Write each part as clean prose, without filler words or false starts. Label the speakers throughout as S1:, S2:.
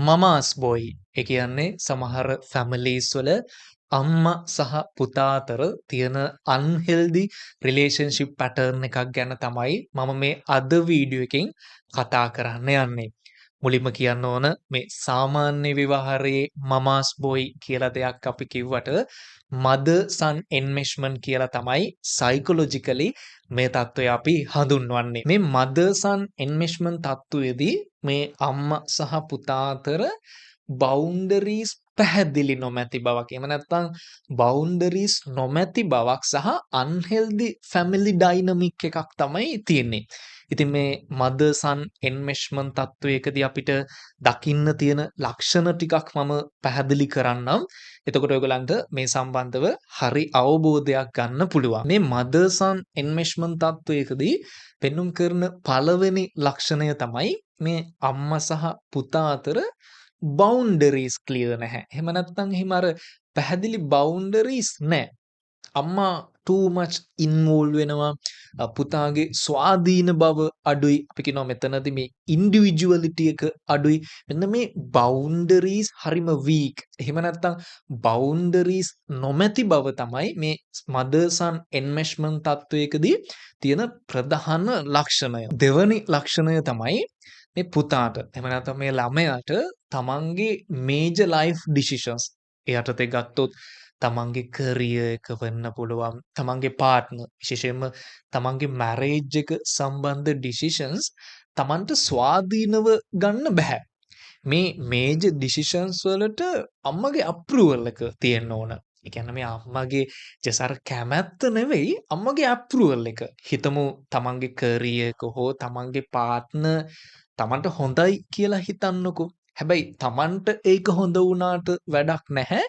S1: මමාස් බොයි. ඒ කියන්නේ සමහර ෆැමිලිස් වල අම්මා සහ පුතා අතර තියෙන අන්හෙල්දි රිලේෂන්ෂිප් පැටර්න් එකක් ගැන තමයි මම මේ අද වීඩියෝ එකෙන් කතා කරන්න යන්නේ. මුලින්ම කියන්න ඕන, මේ සාමාන්‍ය ව්‍යවහාරයේ මමාස් බොයි කියලා දෙයක් අපි කිව්වට මදර් සන් එන්මෙෂ්මන්ට් කියලා තමයි සයිකොලොජිකලි මේ තත්ත්වය අපි හඳුන්වන්නේ. මේ මදර් සන් එන්මෙෂ්මන්ට් තත්ත්වයේදී මේ අම්මා සහ පුතා අතර බවුන්ඩරීස් පැහැදිලි නොමැති බවක්, එහෙම නැත්නම් බවුන්ඩරීස් නොමැති බවක් සහ අන්හෙල්දි ෆැමිලි ඩයිනමික් එකක් තමයි තියෙන්නේ. ඉතින් මේ මදර් සන් එන්මෙෂ්මන්ට් තත්ත්වයකදී අපිට දකින්න තියෙන ලක්ෂණ ටිකක් මම පැහැදිලි කරන්නම්. එතකොට ඔයගොල්ලන්ට මේ සම්බන්ධව හරි අවබෝධයක් ගන්න පුළුවන්. මේ මදර් සන් එන්මෙෂ්මන්ට් තත්ත්වයකදී පෙන්නුම් කරන පළවෙනි ලක්ෂණය තමයි මේ අම්මා සහ පුතා අතර බවුන්ඩරීස් ක්ලියර් නැහැ. එහෙම නැත්නම් එහෙම අර පැහැදිලි බවුන්ඩරීස් නැහැ. අම්මා too much involve වෙනවා. පුතාගේ ස්වාධීන බව අඩුයි. අපි කියනවා මෙතනදී මේ ඉන්ඩිවිජුවලිටි එක අඩුයි. මෙන්න මේ බවුන්ඩරීස් හරිම වීක්. එහෙම නැත්නම් බවුන්ඩරීස් නොමැති බව තමයි මේ මදර් සන් එන්මෙෂ්මන්ට් තත්වයකදී තියෙන ප්‍රධාන ලක්ෂණය. දෙවනි ලක්ෂණය තමයි මේ පුතාට, එහෙම නැත්නම් මේ ළමයාට තමන්ගේ මේජර් ලයිෆ් ඩිසිෂන්ස්, ඒ යටතේ ගත්තොත් තමන්ගේ කරියර් එක වෙන්න පුළුවන්, තමන්ගේ පාර්ට්නර්, විශේෂයෙන්ම තමන්ගේ මැරේජ් එක සම්බන්ධ ඩිසිෂන්ස් තමන්ට ස්වාධීනව ගන්න බෑ. මේ මේජර් ඩිසිෂන්ස් වලට අම්මගේ අප්‍රූවල් එක තියෙන්න ඕන. ඒ කියන්නේ මේ අම්මගේ ජස්ට් අර කැමැත්ත නෙවෙයි, අම්මගේ අප්‍රූවල් එක. හිතමු තමන්ගේ කරියර් එක හෝ තමන්ගේ පාර්ට්නර් තමන්ට හොඳයි කියලා හිතන්නකෝ. හැබැයි තමන්ට ඒක හොඳ වුණාට වැඩක් නැහැ,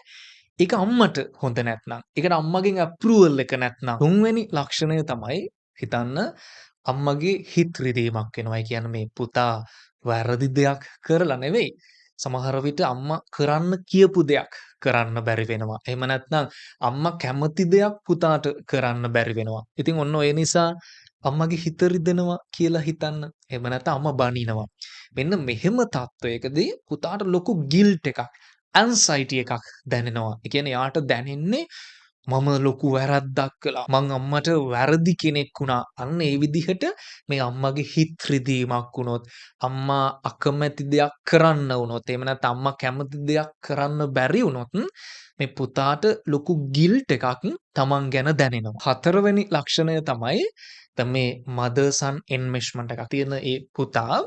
S1: ඒක අම්මට හොඳ නැත්නම්. ඒකට අම්මගෙන් අප්‍රූවල් එක නැත්නම්. තුන්වෙනි ලක්ෂණය තමයි හිතන්න අම්මගේ හිත් රිදීමක් වෙනවා. ඒ කියන්නේ මේ පුතා වැරදි දෙයක් කරලා නෙවෙයි. සමහර විට අම්මා කරන්න කියපු දෙයක් කරන්න බැරි වෙනවා. එහෙම නැත්නම් අම්මා කැමති දෙයක් පුතාට කරන්න බැරි වෙනවා. ඉතින් ඔන්න ඔය නිසා අම්මගේ හිත රිදෙනවා කියලා හිතන්න. එහෙම නැත්නම් අම්මා බනිනවා. මෙන්න මෙහෙම තත්වයකදී පුතාට ලොකු ගිල්ට් එකක්, ඇන්සයිටි එකක් දැනෙනවා. ඒ කියන්නේ එයාට දැනෙන්නේ මම ලොකු වැරද්දක් කළා. මං අම්මට වැරදි කෙනෙක් වුණා. අන්න ඒ විදිහට මේ අම්මගේ හිත් රිදීමක් වුණොත්, අම්මා අකමැති දෙයක් කරන්න වුණොත්, එහෙම නැත්නම් අම්මා කැමති දෙයක් කරන්න බැරි වුණොත් මේ පුතාට ලොකු ගිල්ට් එකක් තමන් ගැන දැනෙනවා. හතරවෙනි ලක්ෂණය තමයි දැන් මේ මදර් සන් එන්මෙෂ්මන්ට් එකක් තියෙන ඒ පුතා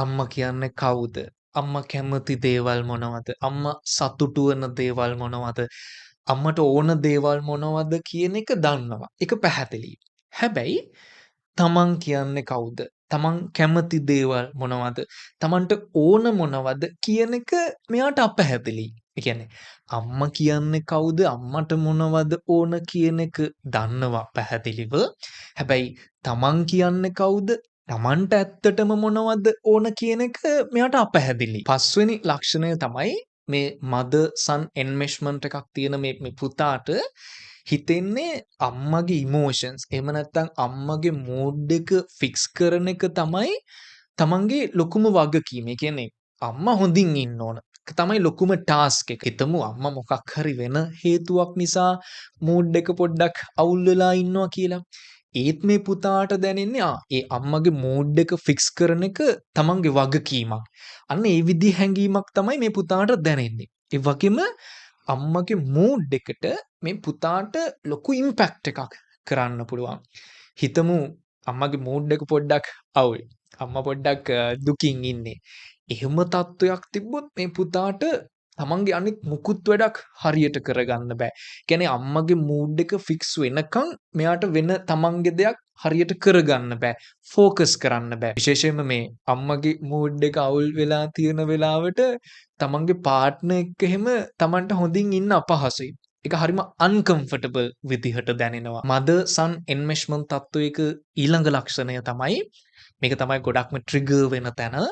S1: අම්මා කියන්නේ කවුද? අම්මා කැමති දේවල් මොනවද? අම්මා සතුටු වෙන දේවල් මොනවද? අම්මට ඕන දේවල් මොනවද කියන එක දන්නවා. ඒක පැහැදිලි. හැබැයි තමන් කියන්නේ කවුද? තමන් කැමති දේවල් මොනවද? තමන්ට ඕන මොනවද කියන එක මෙයාට අපැහැදිලි. ඒ කියන්නේ අම්මා කියන්නේ කවුද? අම්මට මොනවද ඕන කියන එක දන්නවා පැහැදිලිව. හැබැයි තමන් කියන්නේ කවුද? තමන්ට ඇත්තටම මොනවද ඕන කියන එක මෙයාට අපැහැදිලි. පස්වෙනි ලක්ෂණය තමයි මේ මදර් සන් එන්මෙෂ්මන්ට් එකක් තියෙන මේ මේ පුතාට හිතෙන්නේ අම්මගේ ඉමෝෂන්ස්, එහෙම නැත්නම් අම්මගේ මූඩ් එක ෆික්ස් කරන එක තමයි තමන්ගේ ලොකුම වගකීම. ඒ කියන්නේ අම්මා හොඳින් ඉන්න ඕන. ඒක තමයි ලොකුම ටාස්ක් එක. හිතමු අම්මා මොකක් හරි වෙන හේතුවක් නිසා මූඩ් එක පොඩ්ඩක් අවුල් වෙලා ඉන්නවා කියලා. ඒත් මේ පුතාට දැනෙන්නේ ඒ අම්මගේ මූඩ් එක ෆික්ස් කරන එක තමන්ගේ වගකීමක්. අන්න ඒ විදිහ හැඟීමක් තමයි මේ පුතාට දැනෙන්නේ. ඒ වගේම අම්මගේ මූඩ් එකට මේ පුතාට ලොකු ඉම්පැක්ට් එකක් කරන්න පුළුවන්. හිතමු අම්මගේ මූඩ් එක පොඩ්ඩක් අවුල්. අම්මා පොඩ්ඩක් දුකින් ඉන්නේ. එහෙම තත්ත්වයක් තිබ්බොත් මේ පුතාට තමන්ගේ අනිත් මුකුත් වැඩක් හරියට කරගන්න බෑ. කියන්නේ අම්මගේ මූඩ් එක ෆික්ස් වෙනකන් මෙයාට වෙන තමන්ගේ දෙයක් හරියට කරගන්න බෑ. ෆෝකස් කරන්න බෑ. විශේෂයෙන්ම මේ අම්මගේ මූඩ් එක අවුල් වෙලා තියෙන වෙලාවට තමන්ගේ පාර්ට්නර් එක්ක එහෙම තමන්ට හොඳින් ඉන්න අපහසුයි. ඒක හරිම අන්කම්ෆර්ටබල් විදිහට දැනෙනවා. මදර් සන් එන්මෙෂ්මන්ට් තත්ත්වයක ඊළඟ ලක්ෂණය තමයි, මේක තමයි ගොඩක්ම ට්‍රිගර් වෙන තැන,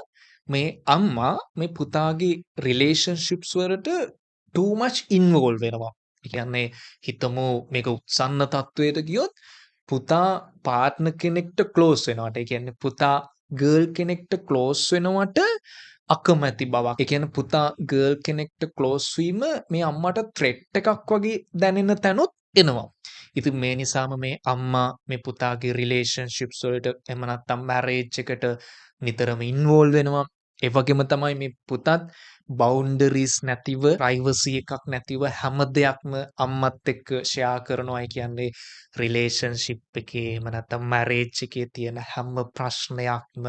S1: මේ අම්මා මේ පුතාගේ රිලේෂන්ෂිප්ස් වලට too much involve වෙනවා. ඒ කියන්නේ හිතමු මේක උත්සන්න තත්වයට ගියොත් පුතා පාර්ට්නර් කෙනෙක්ට ක්ලෝස් වෙනවට, ඒ කියන්නේ පුතා ගර්ල් කෙනෙක්ට ක්ලෝස් වෙනවට අකමැති බවක්. ඒ කියන්නේ පුතා ගර්ල් කෙනෙක්ට ක්ලෝස් වීම මේ අම්මට ත්‍රෙට් එකක් වගේ දැනෙන තැනුත් එනවා. ඉතින් මේ නිසාම මේ අම්මා මේ පුතාගේ රිලේෂන්ෂිප්ස් වලට එහෙම නැත්නම් මැරේජ් එකට නිතරම ඉන්වෝල්ව් වෙනවා. ඒ වගේම තමයි මේ පුතත් බවුන්ඩරීස් නැතිව, ප්‍රයිවසි එකක් නැතිව හැම දෙයක්ම අම්මත් එක්ක ෂෙයා කරනවා. ඒ කියන්නේ රිලේෂන්ෂිප් එකේ එහෙම නැත්නම් මැරේජ් එකේ තියෙන හැම ප්‍රශ්නයක්ම,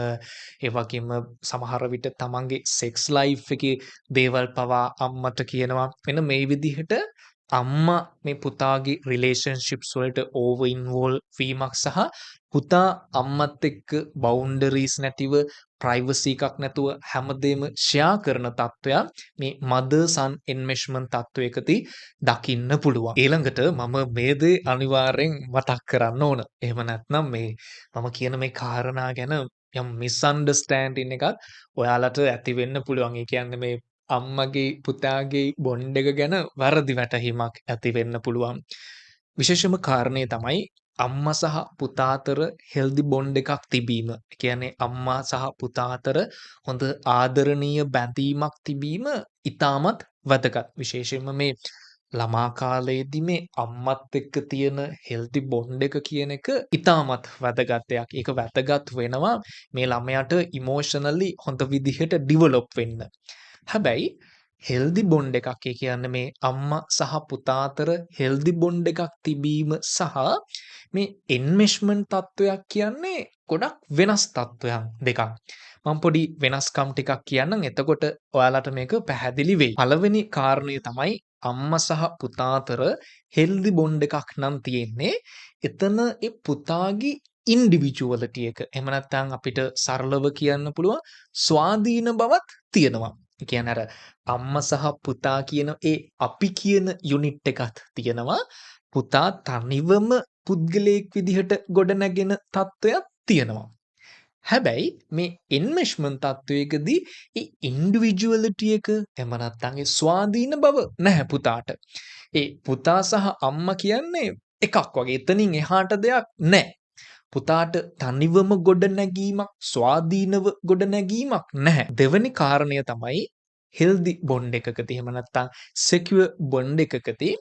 S1: ඒ වගේම සමහර විට තමන්ගේ සෙක්ස් ලයිෆ් එකේ දේවල් පවා අම්මට කියනවා. මෙන්න මේ විදිහට අම්මා මේ පුතාගේ රිලේෂන්ෂිප්ස් වලට ඕවර් ඉන්වෝල්ව් වීමක් සහ පුතා අම්මත් එක්ක බවුන්ඩරීස් නැතිව, ප්‍රයිවසි එකක් නැතුව හැමදේම ෂෙයා කරන තත්ත්වයක් මේ මදර් සන් එන්මෙෂ්මන්ට් තත්ත්වයකදී දකින්න පුළුවන්. ඊළඟට මම මේ දේ අනිවාර්යෙන් මතක් කරන්න ඕන. එහෙම නැත්නම් මේ මම කියන මේ කාරණා ගැන යම් මිස්අන්ඩර්ස්ටෑන්ඩින් එකක් ඔයාලට ඇති වෙන්න පුළුවන්. ඒ කියන්නේ මේ අම්මගේ පුතාගේ බොන්ඩ් එක ගැන වැරදි වැටහීමක් ඇති වෙන්න පුළුවන්. විශේෂම කාරණය තමයි අම්මා සහ පුතා අතර හෙල්දි බොන්ඩ් එකක් තිබීම. ඒ කියන්නේ අම්මා සහ පුතා අතර හොඳ ආදරණීය බැඳීමක් තිබීම ඉතාමත් වැදගත්. විශේෂයෙන්ම මේ ළමා කාලයේදී මේ අම්මත් එක්ක තියෙන හෙල්දි බොන්ඩ් එක කියන එක ඉතාමත් වැදගත් දෙයක්. ඒක වැදගත් වෙනවා මේ ළමයාට ඉමෝෂනලි හොඳ විදිහට ඩිවලොප් වෙන්න. හැබැයි හෙල්දි බොන්ඩ් එකක්, ඒ කියන්නේ මේ අම්මා සහ පුතා අතර හෙල්දි බොන්ඩ් එකක් තිබීම සහ මේ එන්මෙෂ්මන්ට් තත්ත්වයක් කියන්නේ ගොඩක් වෙනස් තත්ත්වයන් දෙකක්. මම පොඩි වෙනස්කම් ටිකක් කියන්නම්, එතකොට ඔයාලට මේක පැහැදිලි වෙයි. පළවෙනි කාරණය තමයි අම්මා සහ පුතා අතර හෙල්දි බොන්ඩ් එකක් නම් තියෙන්නේ, එතන ඒ පුතාගේ ඉන්ඩිවිජුවලිටි එක, එහෙම නැත්නම් අපිට සරලව කියන්න පුළුවන් ස්වාධීන බවත් තියෙනවා. ඒ කියන්නේ අර අම්මා සහ පුතා කියන ඒ අපි කියන යුනිට් එකත් තියෙනවා. පුතා තනිවම පුද්ගලයෙක් විදිහට ගොඩනැගෙන තත්ත්වයක් තියෙනවා. හැබැයි මේ එන්මෙෂ්මන්ට් තත්ත්වයකදී ඒ ඉන්ඩිවිජුවලිටි එක, එහෙම නැත්නම් ඒ ස්වාධීන බව නැහැ පුතාට. ඒ පුතා සහ අම්මා කියන්නේ එකක් වගේ. එතනින් එහාට දෙයක් නැහැ. පුතාට තනිවම ගොඩනැගීමක්, ස්වාධීනව ගොඩනැගීමක් නැහැ. දෙවෙනි කාරණය තමයි හෙල්දි බොන්ඩ් එකකදී, එහෙම නැත්නම් සෙකියුර් බොන්ඩ් එකකදී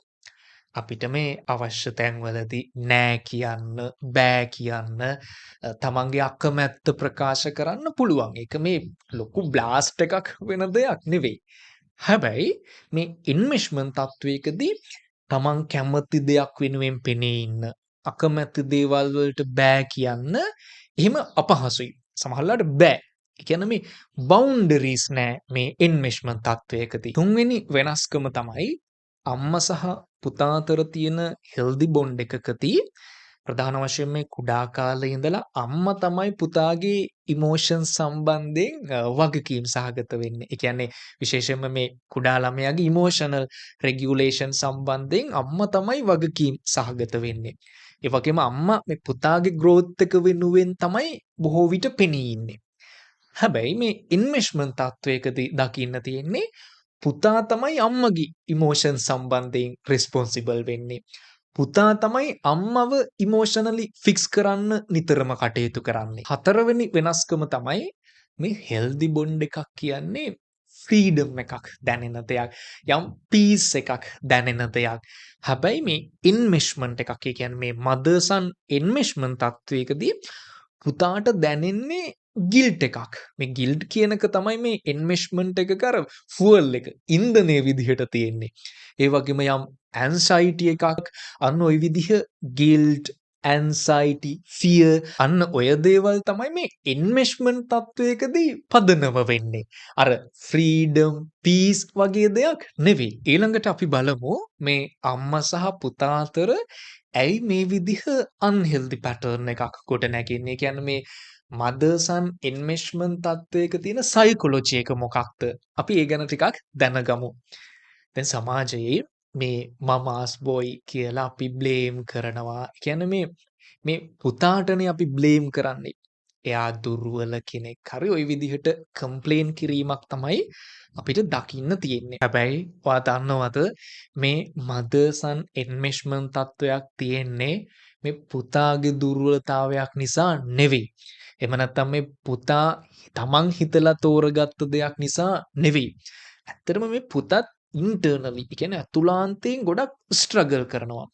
S1: අපිට මේ අවශ්‍ය තැන්වලදී නෑ කියන්න, බෑ කියන්න, තමන්ගේ අකමැත්ත ප්‍රකාශ කරන්න පුළුවන්. ඒක මේ ලොකු බ්ලාස්ට් එකක් වෙන දෙයක් නෙවෙයි. හැබැයි මේ එන්මෙෂ්මන්ට් තත්වයකදී තමන් කැමති දෙයක් වෙනුවෙන් පෙනී ඉන්න, අකමැති දේවල් වලට බෑ කියන්න එහෙම අපහසුයි. සමහරවිට බෑ. ඒ කියන්නේ මේ බවුන්ඩරීස් නෑ මේ එන්මෙෂ්මන්ට් තත්වයකදී. තුන්වෙනි වෙනස්කම තමයි අම්මා සහ පුතා අතර තියෙන හෙල්දි බොන්ඩ් එකකදී ප්‍රධාන වශයෙන් මේ කුඩා කාලේ ඉඳලා අම්මා තමයි පුතාගේ ඉමෝෂන් සම්බන්ධයෙන් වගකීම් සහගත වෙන්නේ. ඒ කියන්නේ විශේෂයෙන්ම මේ කුඩා ළමයාගේ ඉමෝෂනල් රෙගියුලේෂන් සම්බන්ධයෙන් අම්මා තමයි වගකීම් සහගත වෙන්නේ. ඒ වගේම අම්මා මේ පුතාගේ ග්‍රෝත් එක වෙනුවෙන් තමයි බොහෝ විට පෙනී ඉන්නේ. හැබැයි මේ එන්මෙෂ්මන්ට් තත්වයකදී දකින්න තියෙන්නේ පුතා තමයි අම්මගේ ඉමෝෂන් සම්බන්ධයෙන් රෙස්පොන්සිබල් වෙන්නේ. පුතා තමයි අම්මව ඉමෝෂනලි ෆික්ස් කරන්න නිතරම කටයුතු කරන්නේ. හතරවෙනි වෙනස්කම තමයි මේ හෙල්දි බොන්ඩ් එකක් කියන්නේ ෆ්‍රීඩම් එකක් දැනෙන දෙයක්, යම් පීස් එකක් දැනෙන දෙයක්. හැබැයි මේ එන්මෙෂ්මන්ට් එකක්, ඒ කියන්නේ මේ මදර් සන් එන්මෙෂ්මන්ට් තත්වයකදී පුතාට දැනෙන්නේ ගිල්ට් එකක්. මේ ගිල්ට් කියන එක තමයි මේ එන්මෙෂ්මන්ට් එකක අර ෆුවල් එක, ඉන්ධනය විදිහට තියෙන්නේ. ඒ වගේම යම් ඇන්සයිටි එකක්, අන්න ඔය විදිහ ගිල්ට්, ඇන්සයිටි, ෆියර්, අන්න ඔය දේවල් තමයි මේ එන්මෙෂ්මන්ට් තත්වයකදී පදනම වෙන්නේ. අර ෆ්‍රීඩම්, පීස් වගේ දෙයක් නෙවෙයි. ඊළඟට අපි බලමු මේ අම්මා සහ පුතා අතර ඇයි මේ විදිහ අන්හෙල්දි පැටර්න් එකක් ගොඩ නැගෙන්නේ. ඒ කියන්නේ මේ මදර් සන් එන්මෙෂ්මන්ට් තත්වයක තියෙන සයිකොලොජි එක මොකක්ද? අපි ඒ ගැන ටිකක් දැනගමු. දැන් සමාජයේ මේ මමාස් බොයි කියලා අපි බ්ලේම් කරනවා. ඒ කියන්නේ මේ මේ පුතාටනේ අපි බ්ලේම් කරන්නේ. එයා දුර්වල කෙනෙක්. හරි ඔය විදිහට කම්ප්ලේන් කිරීමක් තමයි අපිට දකින්න තියෙන්නේ. හැබැයි ඔයා දන්නවද මේ මදර් සන් එන්මෙෂ්මන්ට් තත්වයක් තියෙන්නේ මේ පුතාගේ දුර්වලතාවයක් නිසා නෙවෙයි. එහෙම නැත්නම් මේ පුතා තමන් හිතලා තෝරගත්ත දෙයක් නිසා නෙවෙයි. ඇත්තටම මේ පුතත් ඉන්ටර්නලි, ඒ කියන්නේ ඇතුළාන්තයෙන් ගොඩක් ස්ට්‍රගල් කරනවා.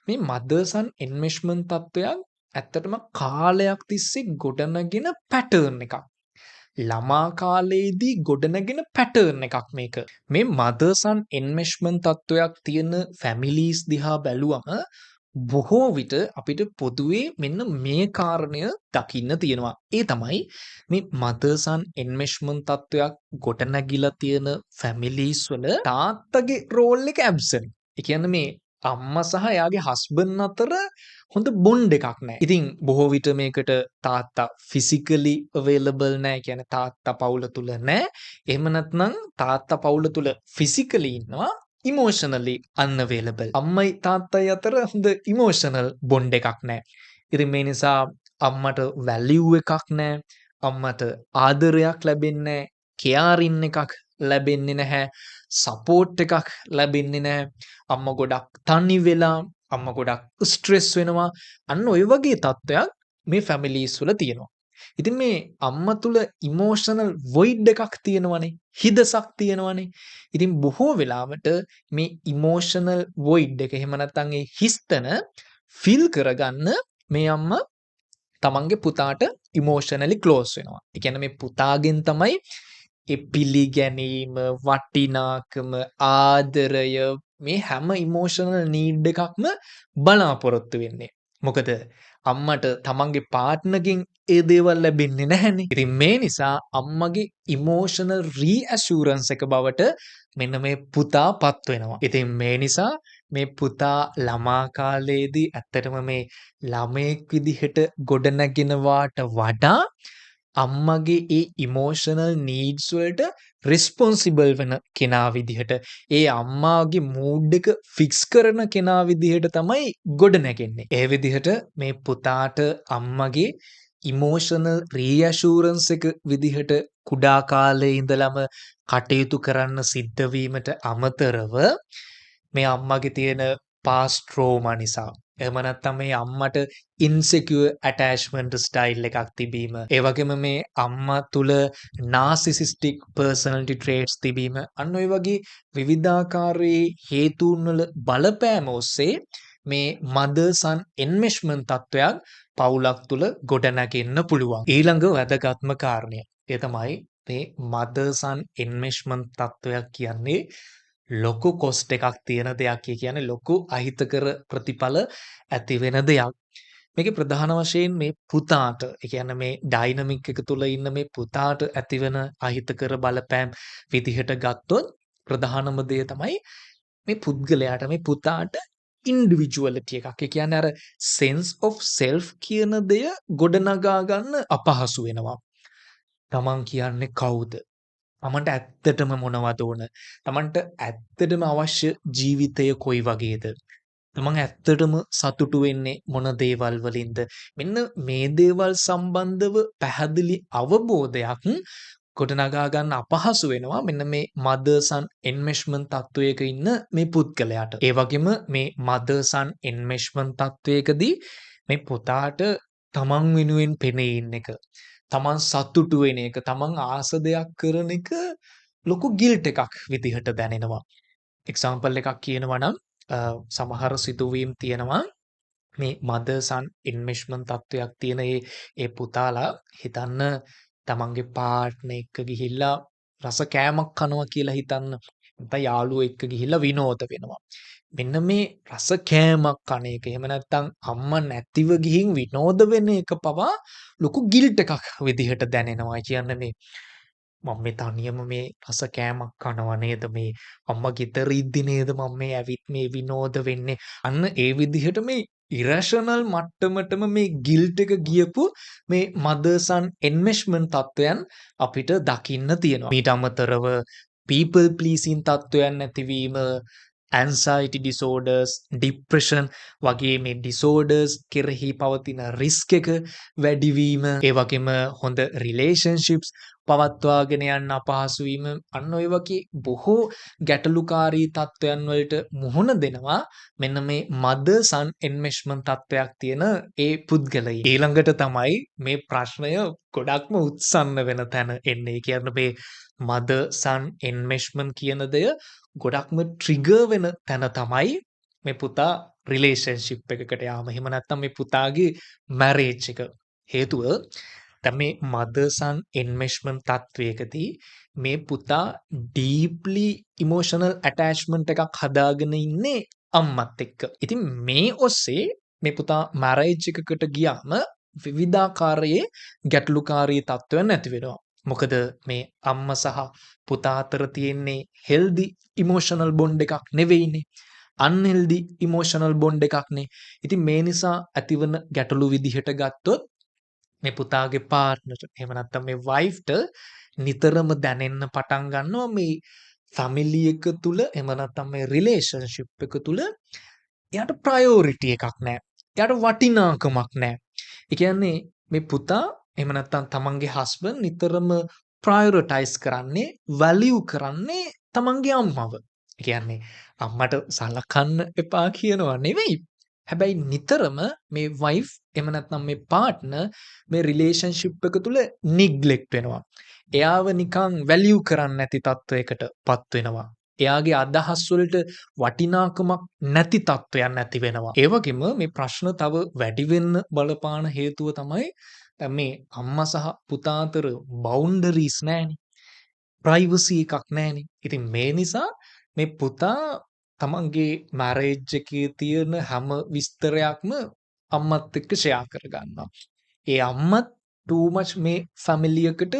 S1: මේ මදර් සන් එන්මෙෂ්මන්ට් තත්ත්වයක් ඇත්තටම කාලයක් තිස්සේ ගොඩනගෙන පැටර්න් එකක්. ළමා කාලේදී ගොඩනගෙන පැටර්න් එකක් මේක. මේ මදර් සන් එන්මෙෂ්මන්ට් තත්ත්වයක් තියෙන ෆැමිලිස් දිහා බැලුවම බොහෝ විට අපිට පොදුවේ මෙන්න මේ කාරණය දකින්න තියෙනවා. ඒ තමයි මේ මදර් සන් එන්මෙෂ්මන්ට් තත්ත්වයක් ගොඩනැගිලා තියෙන ෆැමිලිස් වල තාත්තගේ රෝල් එක ඇබ්සන්ට්. ඒ කියන්නේ මේ අම්මා සහ එයාගේ හස්බන්ඩ් අතර හොඳ බොන්ඩ් එකක් නෑ. ඉතින් බොහෝ විට මේකට තාත්තා ෆිසිකලි අවේලබල් නෑ. ඒ කියන්නේ තාත්තා පවුල තුල නෑ. එහෙම නැත්නම් තාත්තා පවුල තුල ෆිසිකලි ඉන්නවා, ඉමෝෂනලි අන්අවේලබල්. අම්මයි තාත්තයි අතර හොඳ ඉමෝෂනල් බොන්ඩ් එකක් නෑ. ඉතින් මේ නිසා අම්මට වැලියු එකක් නෑ. අම්මට ආදරයක් ලැබෙන්නේ නෑ. කෙයාරින් එකක් ලැබෙන්නේ නැහැ. සපෝට් එකක් ලැබෙන්නේ නැහැ. අම්මා ගොඩක් තනි වෙලා, අම්මා ගොඩක් ස්ට්‍රෙස් වෙනවා. අන්න ඔය වගේ තත්ත්වයක් මේ ෆැමිලිස් වල තියෙනවා. ඉතින් මේ අම්මා තුල ඉමෝෂනල් වොයිඩ් එකක් තියෙනවනේ. හිදසක් තියෙනවනේ. ඉතින් බොහෝ වෙලාවට මේ ඉමෝෂනල් වොයිඩ් එක, එහෙම නැත්නම් ඒ හිස්තන ෆිල් කරගන්න මේ අම්මා තමන්ගේ පුතාට ඉමෝෂනලි ක්ලෝස් වෙනවා. ඒ කියන්නේ මේ පුතාගෙන් තමයි ඒ පිළිගැනීම, වටිනාකම, ආදරය, මේ හැම ඉමෝෂනල් නීඩ් එකක්ම බලාපොරොත්තු වෙන්නේ. මොකද අම්මට තමන්ගේ පාර්ට්නර්ගෙන් ඒ දේවල් ලැබෙන්නේ නැහැනේ. ඉතින් මේ නිසා අම්මගේ ඉමෝෂනල් රීඇෂුරන්ස් එක බවට මෙන්න මේ පුතා පත් වෙනවා. ඉතින් මේ නිසා මේ පුතා ළමා කාලේදී ඇත්තටම මේ ළමයෙක් විදිහට ගොඩනැගෙනවාට වඩා අම්මගේ ඒ ඉමෝෂනල් නීඩ්ස් වලට රෙස්පොන්සිබල් වෙන කෙනා විදිහට, ඒ අම්මාගේ මූඩ් එක ෆික්ස් කරන කෙනා විදිහට තමයි ගොඩනැගෙන්නේ. ඒ විදිහට මේ පුතාට අම්මගේ ඉමෝෂනල් රීඇෂුරන්ස් එක විදිහට කුඩා කාලේ ඉඳලම කටයුතු කරන්න සිද්ධ වීමට අමතරව, මේ අම්මගේ තියෙන පාස්ට් ට්‍රෝමා නිසා, එහෙම නැත්නම් මේ අම්මට ඉන්සෙකියුර් ඇටැච්මන්ට් ස්ටයිල් එකක් තිබීම, ඒ වගේම මේ අම්මා තුල නාසිසිස්ටික් පර්සනැලිටි ට්‍රේට්ස් තිබීම, අන්න ඔය වගේ විවිධාකාරයේ හේතුන් වල බලපෑම ඔස්සේ මේ මදර් සන් එන්මෙෂ්මන්ට් තත්ත්වයක් පවුලක් තුල ගොඩනැගෙන්න පුළුවන්. ඊළඟ වැදගත්ම කාරණය, ඒ තමයි මේ මදර් සන් එන්මෙෂ්මන්ට් තත්ත්වයක් කියන්නේ ලොකු කොස්ට් එකක් තියෙන දෙයක්. ඒ කියන්නේ ලොකු අහිතකර ප්‍රතිඵල ඇති වෙන දෙයක්. මේකේ ප්‍රධාන වශයෙන් මේ පුතාට, ඒ කියන්නේ මේ ඩයිනමික් එක තුල ඉන්න මේ පුතාට ඇතිවන අහිතකර බලපෑම් විදිහට ගත්තොත් ප්‍රධානම දේ තමයි මේ පුද්ගලයාට, මේ පුතාට ඉන්ඩිවිජුවලිටි එකක්. ඒ කියන්නේ අර සෙන්ස් ඔෆ් සෙල්ෆ් කියන දෙය ගොඩනගා ගන්න අපහසු වෙනවා. තමන් කියන්නේ කවුද? තමන්ට ඇත්තටම මොනවද ඕන? තමන්ට ඇත්තටම අවශ්‍ය ජීවිතය කොයි වගේද? තමන් ඇත්තටම සතුටු වෙන්නේ මොන දේවල් වලින්ද? මෙන්න මේ දේවල් සම්බන්ධව පැහැදිලි අවබෝධයක් ගොඩනගා ගන්න අපහසු වෙනවා මෙන්න මේ මදර් සන් එන්මෙෂ්මන්ට් තත්ත්වයක ඉන්න මේ පුද්ගලයාට. ඒ වගේම මේ මදර් සන් එන්මෙෂ්මන්ට් තත්ත්වයකදී මේ පුතාට තමන් වෙනුවෙන් පෙනී ඉන්න එක, තමන් සතුටු වෙන එක, තමන් ආස දෙයක් කරන එක ලොකු ගිල්ට් එකක් විදිහට දැනෙනවා. එක්සාම්පල් එකක් කියනවා නම්, සමහර සිදුවීම් තියෙනවා මේ මදර් සන් එන්මෙෂ්මන්ට් තත්ත්වයක් තියෙන ඒ ඒ පුතාලා හිතන්න තමන්ගේ පාර්ට්නර් එක්ක ගිහිල්ලා රස කෑමක් කනවා කියලා හිතන්න. නැත්නම් යාළුවෝ එක්ක ගිහිල්ලා විනෝද වෙනවා. මෙන්න මේ රස කෑමක් කන එක, එහෙම නැත්නම් අම්මා නැතිව ගිහින් විනෝද වෙන එක පවා ලොකු ගිල්ට් එකක් විදිහට දැනෙනවා. ඒ කියන්නේ මේ මම මේ තනියම මේ රස කෑමක් කනවා නේද, මේ අම්මා ගෙදර ඉද්දි නේද මම මේ ඇවිත් මේ විනෝද වෙන්නේ? අන්න ඒ විදිහට මේ ඉරැෂනල් මට්ටමටම මේ ගිල්ට් එක ගියපු මේ මදර් සන් එන්මෙෂ්මන්ට් තත්ත්වයන් අපිට දකින්න තියෙනවා. මීට අමතරව පීපල් ප්ලීසින් තත්ත්වයන් ඇතිවීම, ඇන්සයිටි ඩිසෝඩර්ස්, ඩිප්‍රෙෂන් වගේ මේ ඩිසෝඩර්ස් කෙරෙහි පවතින රිස්ක් එක වැඩිවීම, ඒ වගේම හොඳ රිලේෂන්ෂිප්ස් පවත්වාගෙන යන්න අපහසු වීම, අන්න ඔය වගේ බොහෝ ගැටලුකාරී තත්ත්වයන් වලට මුහුණ දෙනවා මෙන්න මේ මදර් සන් එන්මෙෂ්මන්ට් තත්ත්වයක් තියෙන ඒ පුද්ගලයින්. ඊළඟට තමයි මේ ප්‍රශ්නය ගොඩක්ම උත්සන්න වෙන තැන එන්නේ. ඒ කියන්නේ මේ මදර් සන් එන්මෙෂ්මන්ට් කියන දෙය ගොඩක්ම ට්‍රිගර් වෙන තැන තමයි මේ පුතා රිලේෂන්ෂිප් එකකට යාම. එහෙම නැත්නම් මේ පුතාගේ මැරේජ් එක. හේතුව දැන් මේ මදර් සන් එන්මෙෂ්මන්ට් තත්වයකදී මේ පුතා ඩීප්ලි ඉමෝෂනල් ඇටැච්මන්ට් එකක් හදාගෙන ඉන්නේ අම්මත් එක්ක. ඉතින් මේ ඔස්සේ මේ පුතා මැරේජ් එකකට ගියාම විවිධාකාරයේ ගැටලුකාරී තත්ත්වයන් ඇති වෙනවා. මොකද මේ අම්මා සහ පුතා අතර තියෙන්නේ හෙල්දි ඉමෝෂනල් බොන්ඩ් එකක් නෙවෙයිනේ. අන්හෙල්දි ඉමෝෂනල් බොන්ඩ් එකක්නේ. ඉතින් මේ නිසා ඇතිවන ගැටලු විදිහට ගත්තොත් මේ පුතාගේ පාර්ට්නර්ට එහෙම නැත්නම් මේ වයිෆ්ට නිතරම දැනෙන්න පටන් ගන්නවා මේ ෆැමිලි එක තුල, එහෙම නැත්නම් මේ රිලේෂන්ෂිප් එක තුල එයාට ප්‍රයොරිටි එකක් නැහැ. එයාට වටිනාකමක් නැහැ. ඒ කියන්නේ මේ පුතා එහෙම නැත්නම් තමන්ගේ හස්බන්ඩ් නිතරම ප්‍රයොරිටයිස් කරන්නේ, වැලියු කරන්නේ තමන්ගේ අම්මව. ඒ කියන්නේ අම්මට සලකන්න එපා කියනවා නෙවෙයි. හැබැයි නිතරම මේ වයිෆ් එහෙම නැත්නම් මේ පාර්ට්නර් මේ රිලේෂන්ෂිප් එක තුල නිග්ලෙක්ට් වෙනවා. එයාව නිකන් වැලියු කරන්නේ නැති තත්වයකට පත් වෙනවා. එයාගේ අදහස් වලට වටිනාකමක් නැති තත්වයන් ඇති වෙනවා. ඒ වගේම මේ ප්‍රශ්න තව වැඩි වෙන්න බලපාන හේතුව තමයි දැන් මේ අම්මා සහ පුතා අතර බවුන්ඩරීස් නෑනේ. ප්‍රයිවසි එකක් නෑනේ. ඉතින් මේ නිසා මේ පුතා තමන්ගේ මැරේජ් එකේ තියෙන හැම විස්තරයක්ම අම්මත් එක්ක ෂෙයා කරගන්නවා. ඒ අම්මත් ටූ මච් මේ ෆැමිලි එකට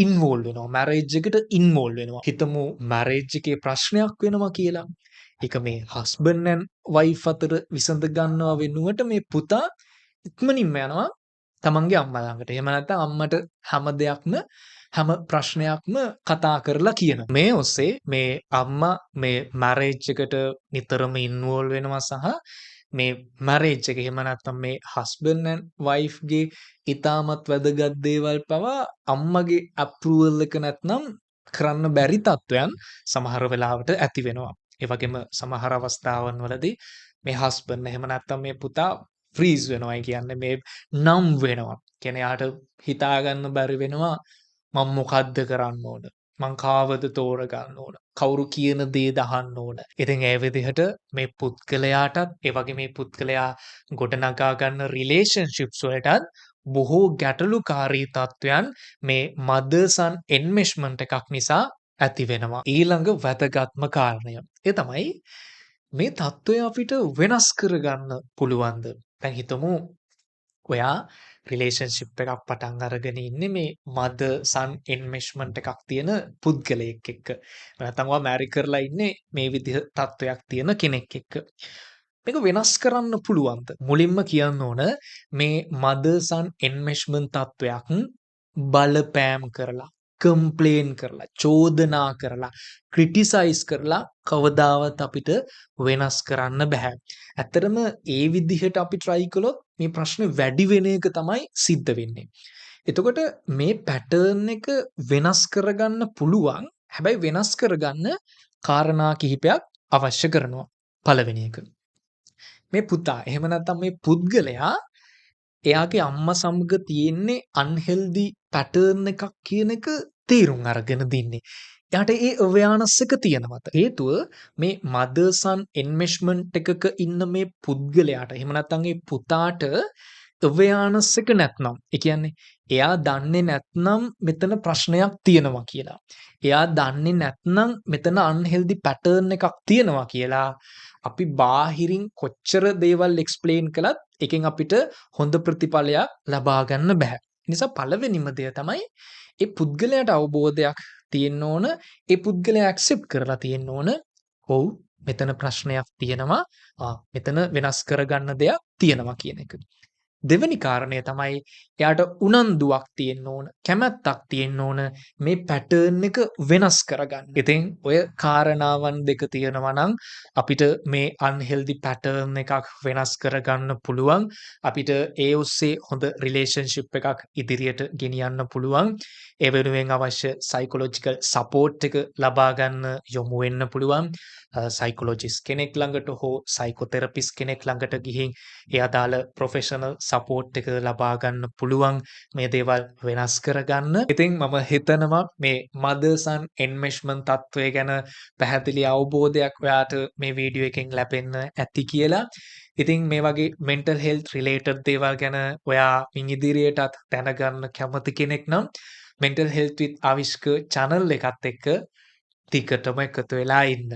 S1: ඉන්වෝල්ව් වෙනවා. මැරේජ් එකට ඉන්වෝල්ව් වෙනවා. හිතමු මැරේජ් එකේ ප්‍රශ්නයක් වෙනවා කියලා. ඒක මේ හස්බන්ඩ් ඇන්ඩ් වයිෆ් අතර විසඳ ගන්නවා වෙනුවට මේ පුතා ඉක්මනින්ම යනවා තමන්ගේ අම්මා ළඟට. එහෙම නැත්නම් අම්මට හැම දෙයක්ම හැම ප්‍රශ්නයක්ම කතා කරලා කියනවා. මේ ඔස්සේ මේ අම්මා මේ මැරේජ් එකට නිතරම ඉන්වෝල්ව් වෙනවා සහ මේ මැරේජ් එක එහෙම නැත්නම් මේ හස්බන්ඩ් ඇන්ඩ් වයිෆ්ගේ ඉතාමත් වැදගත් දේවල් පවා අම්මගේ අප්‍රූවල් එක නැත්නම් කරන්න බැරි තත්ත්වයන් සමහර වෙලාවට ඇති වෙනවා. ඒ වගේම සමහර අවස්ථාවන් වලදී මේ හස්බන්ඩ් එහෙම නැත්නම් මේ පුතා ෆ්‍රීස් වෙනවා. ඒ කියන්නේ මේ නම් වෙනවා. කියන්නේ එයාට හිතා ගන්න බැරි වෙනවා මං මොකද්ද කරන්න ඕන? මං කාවද තෝරගන්න ඕන? කවුරු කියන දේද අහන්න ඕන? ඉතින් ඒ විදිහට මේ පුද්ගලයාටත් ඒ වගේ මේ පුද්ගලයා ගොඩනගා ගන්න රිලේෂන්ෂිප්ස් වලටත් බොහෝ ගැටලුකාරී තත්ත්වයන් මේ මදර් සන් එන්මෙෂ්මන්ට් එකක් නිසා ඇති වෙනවා. ඊළඟ වැදගත්ම කාරණය. ඒ තමයි මේ තත්ත්වය අපිට වෙනස් කරගන්න පුළුවන්ද? දැන් හිතමු ඔයා රිලේෂන්ෂිප් එකක් පටන් අරගෙන ඉන්නේ මේ මදර් සන් එන්මෙෂ්මන්ට් එකක් තියෙන පුද්ගලයෙක් එක්ක. නැත්නම් ඔයා මැරි කරලා ඉන්නේ මේ විදිහ තත්ත්වයක් තියෙන කෙනෙක් එක්ක. මේක වෙනස් කරන්න පුළුවන්ද? මුලින්ම කියන්න ඕන මේ මදර් සන් එන්මෙෂ්මන්ට් තත්ත්වයක් බලපෑම් කරලා, කම්ප්ලේන් කරලා, චෝදනා කරලා, ක්‍රිටිසයිස් කරලා කවදාවත් අපිට වෙනස් කරන්න බෑ. ඇත්තටම ඒ විදිහට අපි ට්‍රයි කළොත් මේ ප්‍රශ්නේ වැඩි වෙන එක තමයි සිද්ධ වෙන්නේ. එතකොට මේ පැටර්න් එක වෙනස් කරගන්න පුළුවන්. හැබැයි වෙනස් කරගන්න කාරණා කිහිපයක් අවශ්‍ය කරනවා. පළවෙනි එක, මේ පුතා එහෙම නැත්නම් මේ පුද්ගලයා එයාගේ අම්මා සමග තියෙන්නේ අන්හෙල්දි පැටර්න් එකක් කියන එක තේරුම් අරගෙන දින්නේ. එයාට ඒ අවෙයාර්නස් එක තියෙනවද? හේතුව මේ මදර් සන් එන්මෙෂ්මන්ට් එකක ඉන්න මේ පුද්ගලයාට එහෙම නැත්නම් ඒ පුතාට අවෙයාර්නස් එක නැත්නම්, ඒ කියන්නේ එයා දන්නේ නැත්නම් මෙතන ප්‍රශ්නයක් තියෙනවා කියලා. එයා දන්නේ නැත්නම් මෙතන අන්හෙල්දි පැටර්න් එකක් තියෙනවා කියලා අපි බාහිරින් කොච්චර දේවල් එක්ස්ප්ලেইন කළත් එකෙන් අපිට හොඳ ප්‍රතිඵලයක් ලබා ගන්න බෑ. නිසා පළවෙනිම දෙය තමයි ඒ පුද්ගලයාට අවබෝධයක් තියෙන්න ඕන, ඒ පුද්ගලයා ඇක්සෙප්ට් කරලා තියෙන්න ඕන. ඔව්, මෙතන ප්‍රශ්නයක් තියෙනවා. මෙතන වෙනස් කරගන්න දෙයක් තියෙනවා කියන එක. දෙවෙනි කාරණය තමයි එයාට උනන්දුවක් තියෙන්න ඕන, කැමැත්තක් තියෙන්න ඕන මේ පැටර්න් එක වෙනස් කරගන්න. ඉතින් ඔය කාරණාවන් දෙක තියෙනවා නම් අපිට මේ අන්හෙල්දි පැටර්න් එකක් වෙනස් කරගන්න පුළුවන්. අපිට ඒ ඔස්සේ හොඳ රිලේෂන්ෂිප් එකක් ඉදිරියට ගෙනියන්න පුළුවන්. ඒ වෙනුවෙන් අවශ්‍ය සයිකොලොජිකල් සපෝට් එක ලබා ගන්න යොමු වෙන්න පුළුවන්. සයිකොලොජිස්ට් කෙනෙක් ළඟට හෝ සයිකෝතෙරපිස්ට් කෙනෙක් ළඟට ගිහින් ඒ අදාළ ප්‍රොෆෙෂනල් සපෝට් එක ලබා ගන්න පුළුවන් මේ දේවල් වෙනස් කරගන්න. ඉතින් මම හිතනවා මේ මදර් සන් එන්මෙශ්මන්ට් තත්ත්වය ගැන පැහැදිලි අවබෝධයක් ඔයාට මේ වීඩියෝ එකෙන් ලැබෙන්න ඇති කියලා. ඉතින් මේ වගේ මෙන්ටල් හෙල්ත් රිලේටඩ් දේවල් ගැන ඔයා මින් ඉදිරියටත් දැනගන්න කැමති කෙනෙක් නම් මෙන්ටල් හෙල්ත් විත් අවිෂ්ක channel එකත් එක්ක දිගටම එකතු වෙලා ඉන්න.